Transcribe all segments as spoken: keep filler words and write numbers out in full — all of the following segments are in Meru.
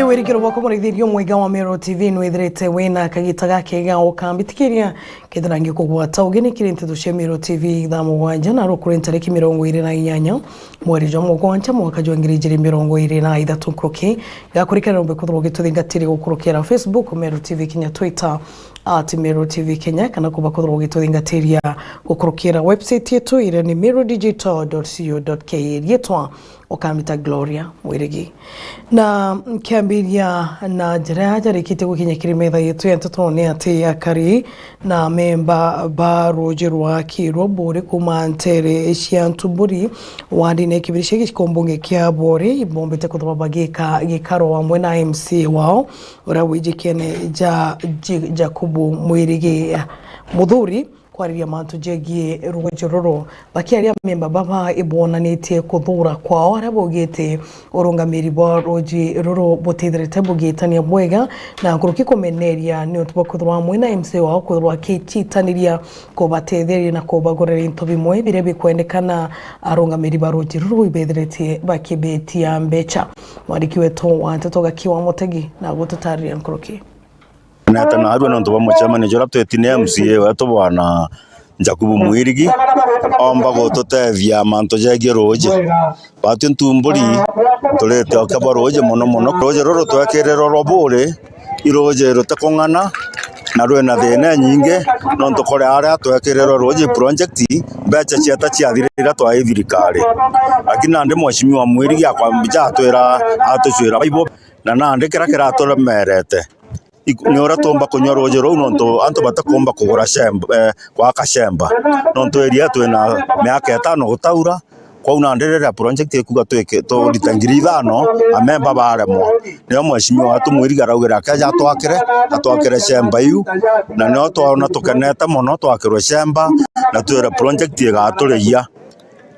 Wirigiro bwakwa muraithiria mwega wa Meru T V nwithirite wina kagita gakega ukambitikiria kethira ngikugwata ugeni kiri nteto cia Meru T V thaa mugwanja na rukuri ntariki mirongo iri na inyanya mweri jwa mugwanja mwaka jwa ngiri ijiri mirongo iri na ithatu nkuruki. Gakurikira nombe kwithirwa ugituthingatiria gukurukira Facebook Meru T V Kenya, Twitter at Meru T V Kenya, kana kuba kwithirwa ugituthingatiria gukurukira website yetu iria ni meru digital dot co dot ke. Riitwa ukamita Gloria Mwirigi. Na nkiambiria na njira ya jarikitie gukinya kiri metha yetu ya nteto ni ati akari na memba ba ruuji rwa Kirwa Buri kuuma ntere cia Ntumburi wandine Kibiricia gicigo mbunge kia Buri ibombite kwithirwa bagika gikaro amwe na M C A wao uria wijikene ja, ji-, Jakubu Mwirigi Muthuri. Kwariria mantu jegie ruuji ruru, bakiaria memba baba ibonanitie kuthuura kwao aria baugite urungamiri bwa ruuji ruru butithirite bugitania bwega na nkuruki kumeneria niuntu bwa kwithirwa amwe na M C A wao kwithirwa akicitaniria kubatetheria na kubagurira into bimwe biria bikwendekana arungamiri ba ruuji ruru ibethirite bakibetia mbecha. Mwandiki wetu wa nteto Gaki wa Mutegi na gututariria nkuruki. Nete naarua nontu bwa mucemanio juria tweti ni M C A wetu bwana Jakubu Mwirigi, omba gututethia mantu jegie ruuji. Batwi Ntumburi turite okia bwa ruuji mono mono. Ruuji ruru twekirirwe rwa Buri, i ruuji rutikung'ana na rwina thina inyingi, nontu kuri aria twekirirwe ruuji project, mbecha cieta ciathirira twai thirikari. Lakini nandi Mheshimiwa Mwirigi akwambija atwira, atucwira Bible, na nandi kiria kiraturemerete Iku-, ni uria tuumba kunyua ruuji ruu, nontu antu batikumba kugura cemba, eh, gwaka cemba, nontu area twina miaka itano gutaura. Kwou nandi riria project ikuga twike, turite ngiri ithano, amemba baremwa. Nio Mheshimiwa wetu Mwirigi araugire akeja atwakire, atwakire cemba iu, na nio twona tukenete mono twakirwe cemba, na twire project igaturigia.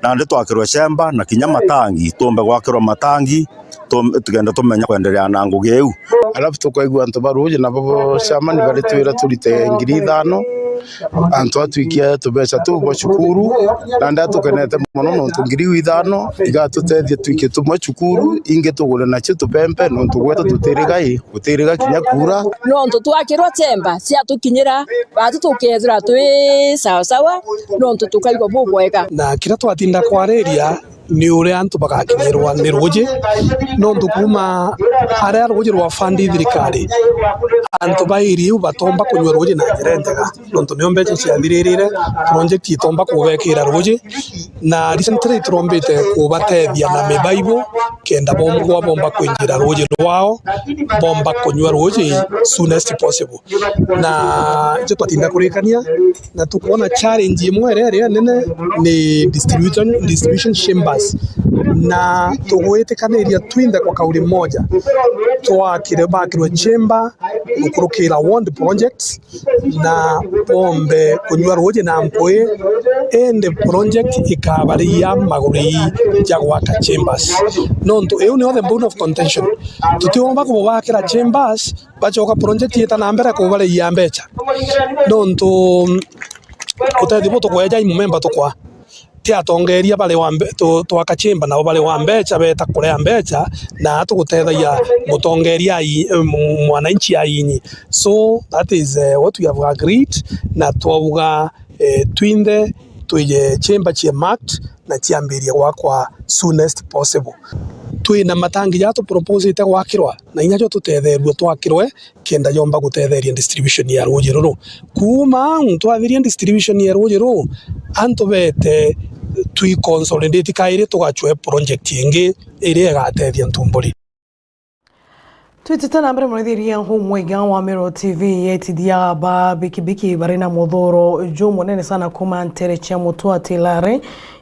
Nandi twakirwe cemba na kinya matangi, tuumbe gwakirwa matangi, tuum-, tukenda tumenya kwenderea na ngugi iu. Alafu tukaigua antu ba ruuji nabo bo chairman baritwira turite ngiri ithano, antu atwikia tubeca tuu bwa cukuru, nandi atukenete mono nontu ngiri iu ithano igatutethia twikie tumwe cukuru, ingi tugure nacio tubembe, nontu gwetu tutirigai, gutiriga kinya kuura. Nontu twakirwa chemba ciatukinyira, batu tukethira twi sawasawa, nontu tukaigua bubwega. Na kiria twatinda kwariria ni uria antu bagakinyirwa ni ruuji, nontu kuuma aria ruuji rwa fund i thirikari, antu ba area iu batomba kunyua ruuji na njira injega, nontu nio mbeca ciathiririre, project itomba kubekira ruuji. Na recently turombite kubatethia na mibaibu, kenda bombwa bomba kwinjira ruuji rwao, bomba kunyua ruuji soonest possible. Na icio twatinda kurikania, na tukwona challenge imwe iria, iria nene ni distribution, distribution chambers. Na tugwitikaniria twinthe kwa kauli moja, twakire, bakirwe chamber gukurukira ward projects, na bombe kunyua ruuji na mpui, indi project ikabariia maguri ja gwaka chambers. Nontu iu nio the bone of contention. Tutiumba kububakira chambers, bacoka project ita na mbere kubariia mbecha. Nontu utethio bu tukweja i mumemba tukwa. Ti atongeria bari wa mbe-, tu-, twaka chamber nabo bari wa mbecha, beta kurea mbecha, na tugutethagia mutongeria ai-, mu-, mwananchi ainyi. So that is, eh, what we have agreed, na twauga, eh, twinthe twije chamber cie marked na ciambirie gwakwa soonest possible. Twina matangi ja tuproposite gwakirwa, na inya jo tutetherua twakirwe, kenda yomba gutetheria distribution ya ruuji ruru. Kuuma au, twathiria distribution ya ruuji ruu, antu bete twi consolidate kairi tugacwe project ingi iria igatethia Ntumburi. Twitite na mbere, mwithiria huu mwega wa Meru T V, yetithia ba bikibiki bari na muthuro jumunene sana kuuma ntere cia Mutua Tilare,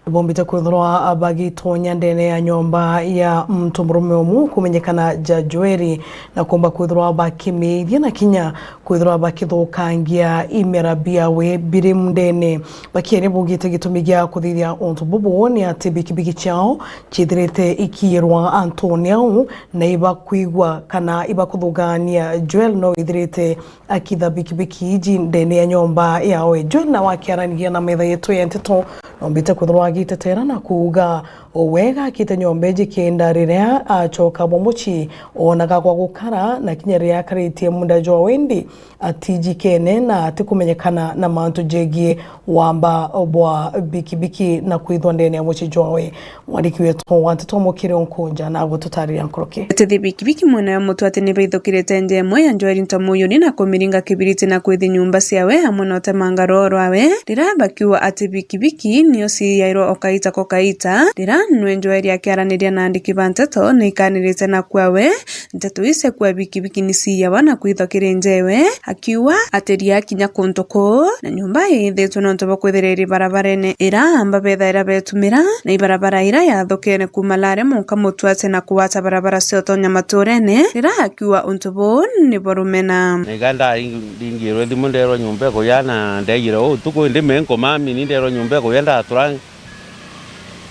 ibombite kwithirwa bagitonya ndene ya nyomba ya muntu murume umwe kumenyekana ja Joeli, na kuumba kwithirwa bakimiithia na kinya kwithirwa bakithukangia imera biawe biri ndene. Bakiaria baugite gitumi gia kuthithia untu bubu ni ati bikibiki ciao ciithirite ikiirwa antune au, na ibakwigua kana ibakuthugaania. Joel no withirite akitha bikibiki iji ndene ya nyomba yawe. Joel nawe akiaraniria na metha yetu ya nteto, nombite kwithirwa agitetera na kuuga Owe gakite nyomba iji kenda riria acoka bwa mucii, oonaga gwa gukara, na kinya riria akaritie muunda jwa wendi, atijikene na atikumenyekana na mantu jegie wamba bwa bikibiki na kwithwa ndene ya mucii jwawe. Mwandiki wetu wa nteto Mukiri Onkunja na gututariria nkuruki. Atethia bikibiki mwena ya Mutuati ni baithukirite nja imwe ya Joel Ntomuyuni na kumiringa kibiriti na kwithi nyumba ciawe amwe na utemanga roo rwawe, riria bakiuga ati bikibiki nio ciiyairwe o kaita ko kaita, riria nwe Joel akiaraniria na andiki ba nteto ni ikanirite na kwawe. Nteto iu cia kuuga bikibiki ni ciiyawa na kwithwa kiri njewe, akiuga ati ria kinya kuntu kuu, na nyumba iithitwe nontu bwa kwithira iri barabarene ira amba bethaira betumira, na ibarabara ira yathukene kuuma Lare mwanka Mutuati na kugwata barabara cia utonya maturene, riria akiuga untu buu ni bwa rumena. Na iga ndaringirwe thimu ndeerwa nyumba ikuya, na ndeejire uu utuku, indi me nkomami ni ndeerwa nyumba ikuya, ndatura,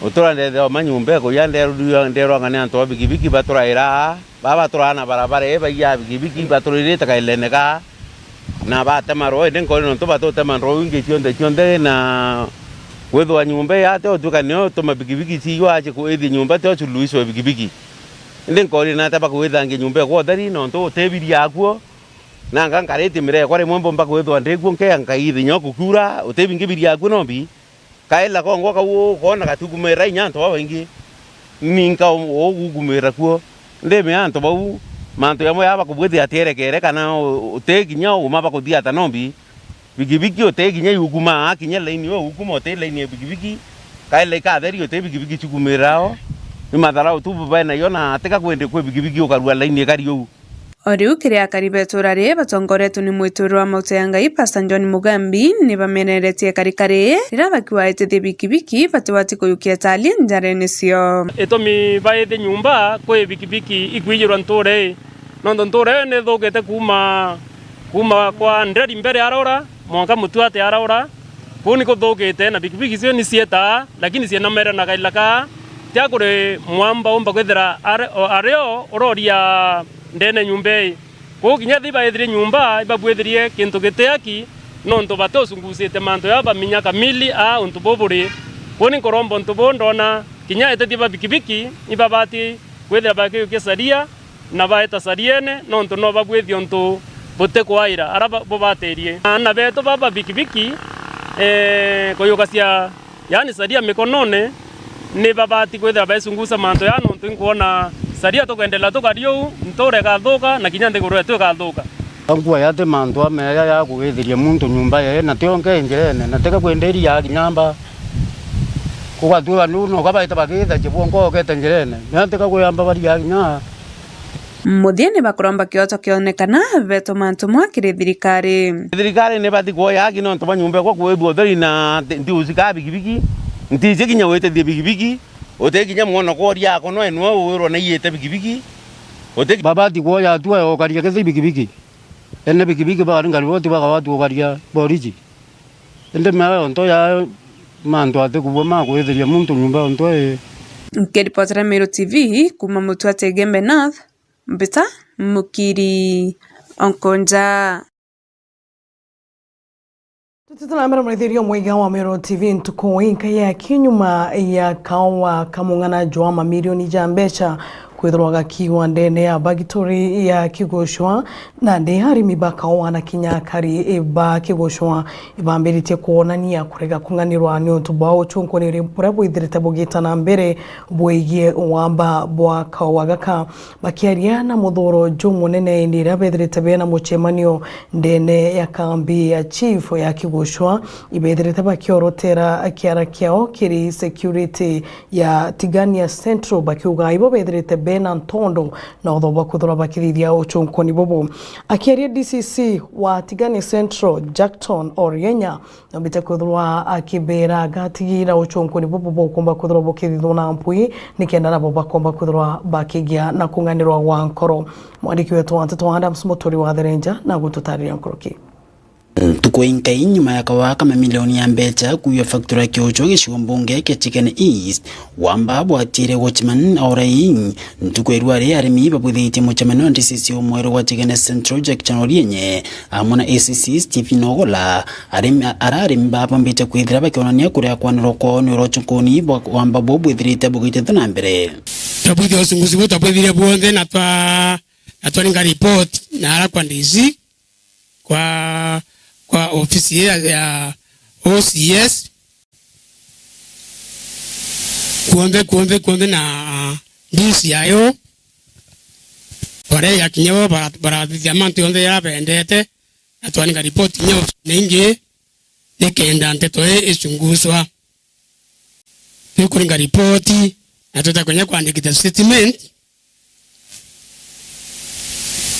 utura ndethirwa ma nyumba ikuya, ndeerwa, ndeerwa ng'a ni antu ba bikibiki baturaira aa. Baba baturaa na barabara ii baiya bikibiki baturirite kairene gaa, na batema ruu, indi nkori nontu batutema ruu ingi cionthe cionthe, na kwithwa nyumba ii ati utuika nio tuma bikibiki ciiywa aci kwithia nyumba tio suluhisho ya bikibiki. Indi nkori nata bakwithangia nyumba ikwa utheri nontu utibiria akuo, nanga nkariti mirekwa rimwe mbumba kwithwa ndikuo nkea nkaithinya gukiura utibi nkibiria akuo nombi. Kaila kongwa kau ukoona gatiukumira inya antu babaingi, ninka u-, ugukumira kuo. Ndimea antu bau, mantu jamwe jaa bakubwithia atierekere kana u-, uti kinya uma bakuthiata nombi. Bikibiki uti kinya iukuma aa kinya laini uu ukuma uti laini ya bikibiki. Kaila ikatheri uti bikibiki ciukumira o. Ni matharau tu benayo na tika kwendi kwi bikibiki ukarua laini ikari uu. O riu kiri akari ba itura riri batongoretwe ni mwitwirwa wa mauta ya Ngai, Pastor John Mugambi, ni bameneretie karikari riria bakiuga etithia bikibiki batiwati kuyukia tali njarene cio. Itumi baithie nyumba kwi bikibiki ikwijirwa ntuura ii, nontu ntuura ii ni ithukite kuuma, kuuma kwa Nderi mbere arora, mwanka Mutuati arora, kuu ni kuthukite, na bikibiki cio ni cietaa, lakini cienamere na kaila kaa, tia kuri mwamba umba kwithira ari, o, ari o uroria ndene nyumba ii. Kuu kinya thi baithirie nyumba, ibabuithirie kintu giti aki, nontu batiucungusite mantu jaa baminya kamili aa untu buu buri. Kuu ni nkuromba untu buu ndona kinya etithia ba bikibiki, ibabati kwithira bakiukia caria, na baeta cariene, nontu no babwithie untu butikwaira ara ba-, bubatirie. Aana betu baba bikibiki, ee, kuyukacia, yaani caria mikonone, ni babati kwithira baicunguca mantu jaa, nontu inkwona caria tukwendelea tukari uu, ntuura igathuka, na kinya nthiguru yetu igathuka. Ankuwa yati mantu ameja ya kuwithiria muntu nyumba yee, na tio nke njirene, na tika kwenderia kinya mba. Kugatua nu no kabaita bagitha chibwo nkokete njirene, na tika kuyamba baria kinya. Muthia ni bakuromba kioto kionekana beto mantu mwa kiri thirikari. Thirikari ni bati kuoya aki nontu bwa nyumba ekwa kuwithua utheri na nti-, ntiucika bikibiki, ntici kinya witithia bikibiki, uti kinya mwana kworia ako no enwe uwirwa na iyite bikibiki, uti. Babati kuoya atua ya ukaria kithi bikibiki. Ene bikibiki bari ngari boti bakawatu ukaria boriji. Indi mea yonto ya mantu ati kubua ma kwithiria muntu nyumba yonto ii. Nkiripotera Meru T V kuuma Mutuati Igembe North, Mbita Mukiri Onkonja. Tutite na mbere murithirio mwega wa Meru T V ntuku ii, nkai ya kinyuma ya kaua kamung'ana jwa mamirioni ja mbeca kwithirwa gakiigwa ndene ya bagituri ya Kigucwa, nandi arimi ba kaua na kinya akari ba Kigucwa ibambiritie kwonania kurega kung'anirwa niuntu bwa uchunkuni buria bwithirite bugita na mbere bwigie wamba bwa kaua gaka. Bakiaria na muthuro jumunene indi iria bethirite bena mucemanio ndene ya kambi ya chief ya Kigucwa, ibethirite bakiorotera kiara kiao kiri security ya Tigania Central, bakiuga ibo bethirite bena ntondo na utho bwa kwithirwa bakithithia uchunkuni bubu. Akiaria D C C wa Tigania Central, Jackton Orienya, nombite kwithirwa akibera gatigira uchunkuni bubu bukumba kwithirwa bukithithwa na mpwi, nikenda nabo bakomba kwithirwa bakigia na kung'anirwa gwa nkoro. Mwandiki wetu wa nteto Adams Muturi wa Therenja na gututariria nkuruki. Ntuku inkai nyuma ya kawaa ka mamilioni ya mbecha kuiywa factory ya Kiuchwa gicigo mbunge kia Chikene East, wamba bwatire watchman orai. Ntuku ya rwari arimi babwithitie mucemanio na D C C umweru wa Chikene Central Jackson Orienye amwe na A C C Stephen Ogola. Arimi, ara arimi babambite kwithira bakionania kuria kwanirwa kwao ni urochukuni bwa wamba bubwithirite bugitithia na mbere. Twabwithia uchunguzi buu twabwithire bwonthe na twa, na twaringa report na ara kwa D C, kwa, kwa ofisi ya, ya O C S, kwonthe, kwonthe, kwonthe na D C I O, baria yakinya bo bara-, barathithia mantu yonthe jaria bendete, na twaringa report inya ofisine ingi, nikenda nteto ii ichunguzwa. Tukuringa ripoti na tweta kwenye kwandikithia statement,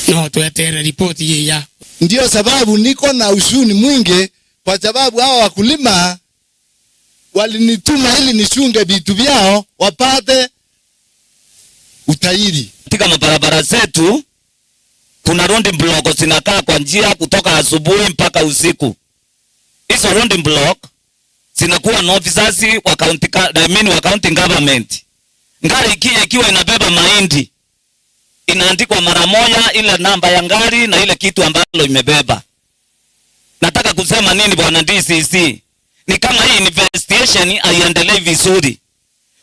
no twetere ripoti yiya. Ndio sababu niko na huzuni mwingi, kwa sababu hawa wakulima walinituma ili nichunge vitu vyao wapate utahiri. Katika mabarabara zetu kuna road block zinakaa kwa njia kutoka asubuhi mpaka usiku. Hizo road block zinakuwa na officers wa county ka-, I mean wa county government. Gari iki-, ikiwa inabeba mahindi, inaandikwa mara moja ile namba ya gari na ile kitu ambalo imebeba. Nataka kusema nini, bwana D C C? Ni kama hii investigation haiendelei vizuri.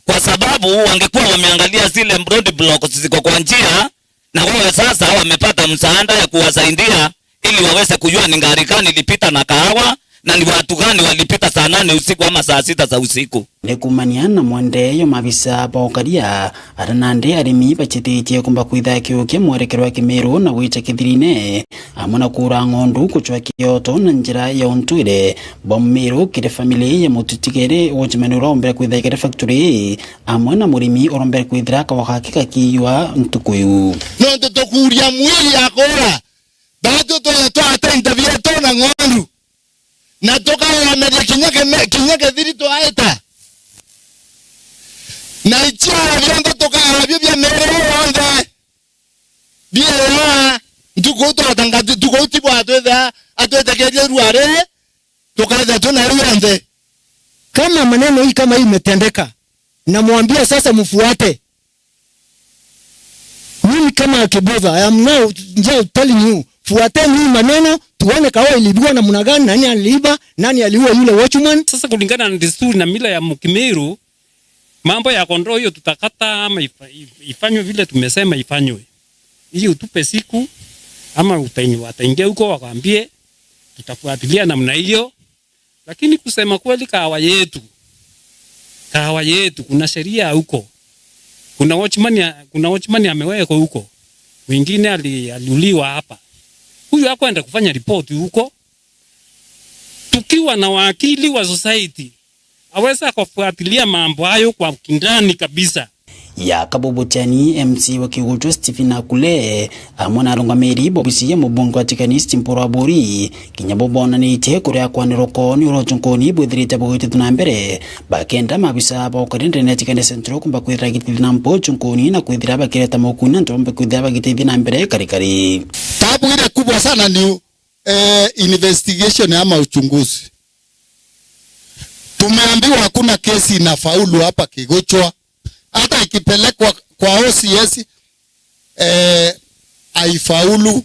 Kwa sababu wangekuwa wameangalia zile road blocks ziko kwa njia, na wawe sasa wamepata msaada ya kuwasaidia ili waweze kujua ni gari gani ilipita na kahawa na ni watu gani walipita saa nane usiku ama saa sita za usiku. Ni kumania na mwendeeyo, maabisa ba ukaria ara nandi arimi bachithitie kumba kwitha kiukia mwerekero wa Kimiru na gwicha kithirine, amwe na kuura ng'ondu, kuchwa kioto na njira ya untwire bwa Miru kiri family ya mututigere, watchman urombere kwithira kiri factory, amwe na murimi urombere kwithira kawa gake gakiiywa ntuku iu. Nontu tukuuria mwili ya kuura, batu twaya twata interview tona ng'ondu, na tukaomeria kinya kime-, kinya kithiri twaita, na ichiara bionthe tukaara bio bia Miru yonthe. Biaa, ntuku uu twatangati, ntuku uu tibwa atwithea, atwitikirie rua ri, tukethea twina iu yonthe. Kama maneno hii kama hii imetendeka, namwambia sasa mfuate. Mimi kama Kibudha, I am now just telling you, fuateni hii maneno, tuone kawa ilibiwa namna gani, nani aliiba, nani aliua yule watchman. Sasa kulingana na desturi na mila ya Mkimiru, mambo ya kondoo hiyo tutakata ama ifa-, if-, ifanywe vile tumesema ifanywe. Hiyo utupe siku ama utaini-, wataingia huko wakwambie, tutafuatilia namna hiyo. Lakini kusema kweli, kahawa yetu, kahawa yetu, kuna sheria huko. Kuna watchman ya, kuna watchman amewekwa huko. Mwingine ali-, aliuliwa hapa. Huyu hakwenda kufanya ripoti huko. Tukiwa na wakili wa society, aweza kufuatilia mambo hayo kwa kindani kabisa. Ya Kabubu Chani, M C wa Kiguchwa Stephen Akule, amwe na arungamiri ba obisi ya mubunge wa Chikene East Mpuru Aburi, kinya bo bonanitie kuria kwanirwa kwao ni uria uchunkuni bwithirite bugitithia na mbere, bakenda maabisa ba ukaria ndene ya Chikene Central kumba kwithira gitithia na mpo uchunkuni na kwithira bakireta mukuni antu bombe kwithira bagitithia na mbere karikari. Tabu ile kubwa sana ni eh, investigation ama uchunguzi. Tumeambiwa hakuna kesi inafaulu hapa Kiguchwa. Hata ikipelekwa kwa O C S, eh, haifaulu.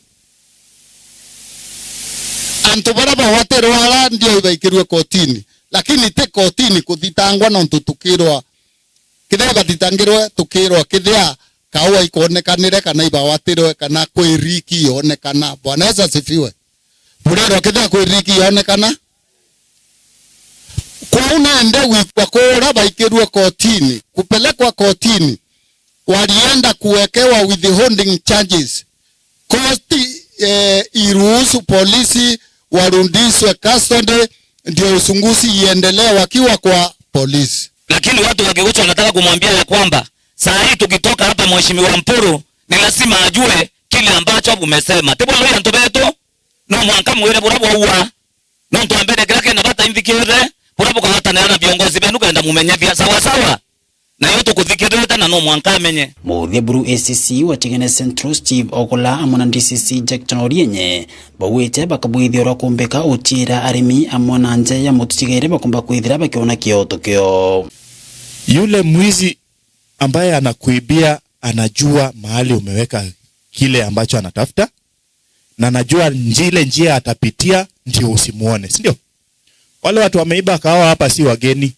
Antu baria bagwatirwe ara ndio ibaikirwe kotini. Lakini ti kotini kuthitangwa nontu tukirwa Kethira ibathitangirwe, tukirwa kethira kaua ikonekanire kana ibawatirwe kana kwi riki yonekana. Bwana Yesu asifiwe. Burirwa kethira kwi riki yonekana. Kwou nende gwikwa kuura baikirue kotini, kupelekwa kotini, walienda kuwekewa withholding charges. Koti, eh, iruhusu polisi warudishwe custody ndio uchunguzi iendelee wakiwa kwa polisi. Lakini watu wa Kiguchwa wanataka kumwambia ya kwamba saa hii tukitoka hapa, Mheshimiwa Mpuru, ni lazima ajue kile ambacho umesema. Tibwo rui antu betu, no mwanka mwire buria bwaua. Nontu wa mbere kiria kina bata inthi kiothe, buria bukagwatanira na viongozi benu kenda mumenyethia. Sawa sawa? Nayo tukuthikirite na no mwanka amenye. Muthia buru A C C wa Tigania Central Steve Ogola amwe na D C C Jackson Orienye baugite bakabwithia uria kumbika utiira arimi amwe na nja ya mutu tigaire bakumba kwithira bakiona kioto kio. Yule mwizi ambaye anakuibia anajua mahali umeweka kile ambacho anatafuta, na anajua nji-, ile njia atapitia ndio usimuone, si ndio? Wale watu wameiba kahawa hapa si wageni,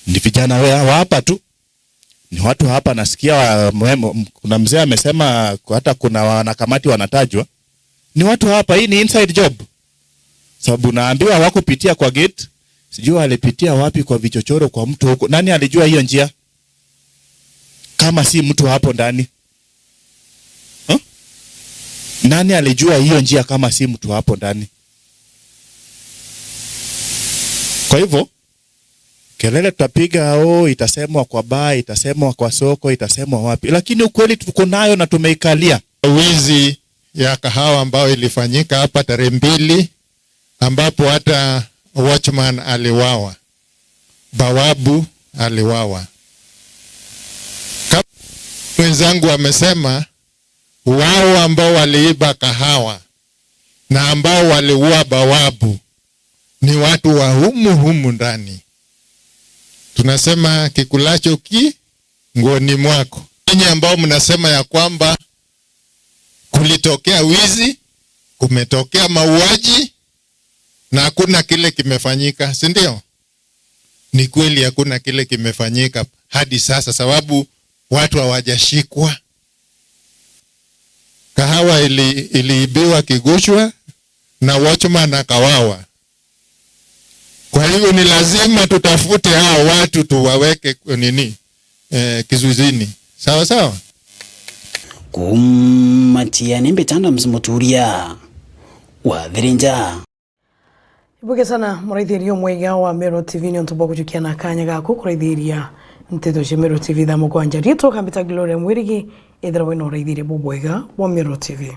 ni vijana we-, wa hapa tu, ni watu hapa. Nasikia wa-, mwe-, m-, kuna mzee amesema hata kuna wanakamati wanatajwa, ni watu hapa. Hii ni inside job, sababu naambiwa hawakupitia kwa gate, sijui walipitia wapi, kwa vichochoro, kwa mtu huko. Nani alijua hiyo njia kama si mtu hapo ndani? Huh? Nani alijua hiyo njia kama si mtu hapo ndani? Kwa hivyo, kelele tutapiga, "Oh, itasemwa kwa baa, itasemwa kwa soko, itasemwa wapi?" Lakini ukweli tuko nayo na tumeikalia. Wizi ya kahawa ambayo ilifanyika hapa tarehe mbili, ambapo hata watchman aliwawa, bawabu aliwawa. Kama mwenzangu amesema, wao ambao waliiba kahawa na ambao waliua bawabu ni watu wa humu humu ndani. Tunasema kikulacho ki nguoni mwako. Ninyi ambao mnasema ya kwamba kulitokea wizi, kumetokea mauaji na hakuna kile kimefanyika, si ndio? Ni kweli hakuna kile kimefanyika hadi sasa, sababu watu hawajashikwa. Kahawa ili-, iliibiwa Kiguchwa na watchman akawawa. Kwa hivyo ni lazima tutafute hao watu tuwaweke nini, eh, kizuizini. Sawa sawa? Kumatia ni Mbitanda Msimuturia wa Thirinja. Ibuke sana muraithiria umwega wa Meru T V ni untu bwa kujukia na kanya gaku kuraithiria nteto cia Meru T V thaa mugwanja. Riitwa ukambita Gloria Mwirigi, ithira wina uraithiria bubwega bwa Meru T V.